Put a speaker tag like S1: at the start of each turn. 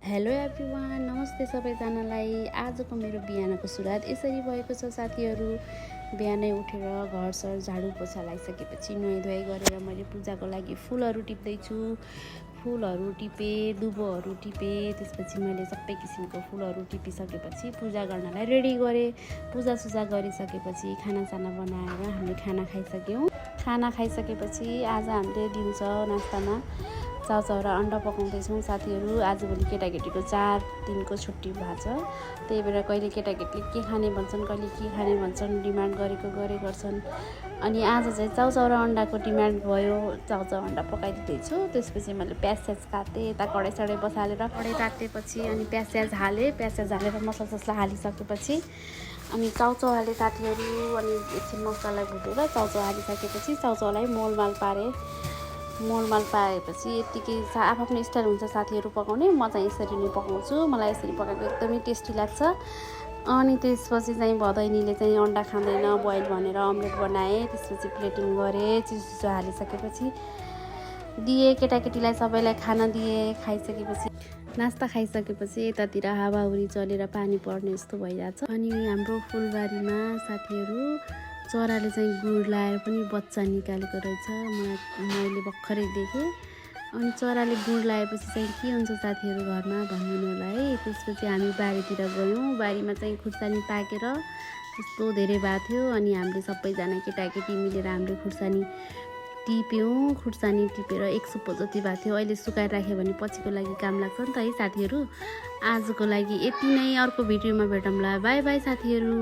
S1: Hello everyone, नमस्ते सबैजनालाई। आजको मेरो बिहानको सुरुवात यसरी भएको छ साथीहरू। बिहानै उठेर घरसर झाडु पोछा लगाइसकेपछि नुहाइधुवाइ गरेर मैले पूजाको लागि फुलहरू टिप्दैछु। फुलहरू टिपेँ, दुबोहरू टिपेँ, त्यसपछि मैले सबै किसिमको फुलहरू टिपिसकेपछि पूजा गर्नलाई रेडी गरेँ। पूजासुजा गरिसकेपछि खानासाना बनाएर हामीले खाना खाइसक्यौँ। खाना खाइसकेपछि आज हामीले दिउँसो नास्तामा चाउचाउ र अन्डा पकाउँदैछौँ साथीहरू। आजभोलि केटाकेटीको 4 दिनको छुट्टी भएको छ, त्यही भएर कहिले केटाकेटीले के खाने भन्छन्, कहिले के खाने भन्छन्, डिमान्ड गरे गर्छन्। अनि आज चाहिँ चाउचाउ र अन्डाको डिमान्ड भयो। चाउचाउ अन्डा पकाइदिँदैछु। त्यसपछि मैले प्याज काटेँ, यता कराई बसालेर कराई तातेपछि अनि प्याज हालेँ। प्याज हालेर मसला हालिसकेपछि अनि चाउचाउ हालेँ साथीहरू। अनि एकछिन मसलालाई भुटेर चाउचाउ हालिसकेपछि चाउचाउलाई मोलमाल पाएपछि यत्तिकै आफ्नो स्टाइल हुन्छ साथीहरू पकाउने। म चाहिँ यसरी नै पकाउँछु, मलाई यसरी पकाएको एकदमै टेस्टी लाग्छ। अनि त्यसपछि चाहिँ भदैनीले चाहिँ अन्डा खाँदैन बोइल भनेर अमलेट बनाएँ। त्यसपछि प्लेटिङ गरेँ, चिसो हालिसकेपछि दिएँ केटाकेटीलाई, सबैलाई खाना दिएँ। खाइसकेपछि नास्ता खाइसकेपछि यतातिर हावाहुरी चलेर पानी पर्ने जस्तो भइरहेछ। अनि हाम्रो फुलबारीमा साथीहरू चराले चाहिँ गुड लाएर पनि बच्चा निकालेको रहेछ। मैले भर्खरै देखेँ। अनि चराले गुड लगाएपछि चाहिँ के हुन्छ साथीहरू घरमा भनिदिनु होला है। त्यसपछि हामी बारीतिर गयौँ। बारीमा चाहिँ खुर्सानी पाकेर त्यस्तो धेरै भएको थियो। अनि हामीले सबैजना केटाकेटी मिलेर हामीले खुर्सानी टिप्यौँ। खुर्सानी टिपेर 1 सुप्पो जति भएको थियो। अहिले सुकाएर राख्यो भने पछिको लागि काम लाग्छ नि त है साथीहरू। आजको लागि यति नै। अर्को भिडियोमा भेटौँला। बाई बाई साथीहरू।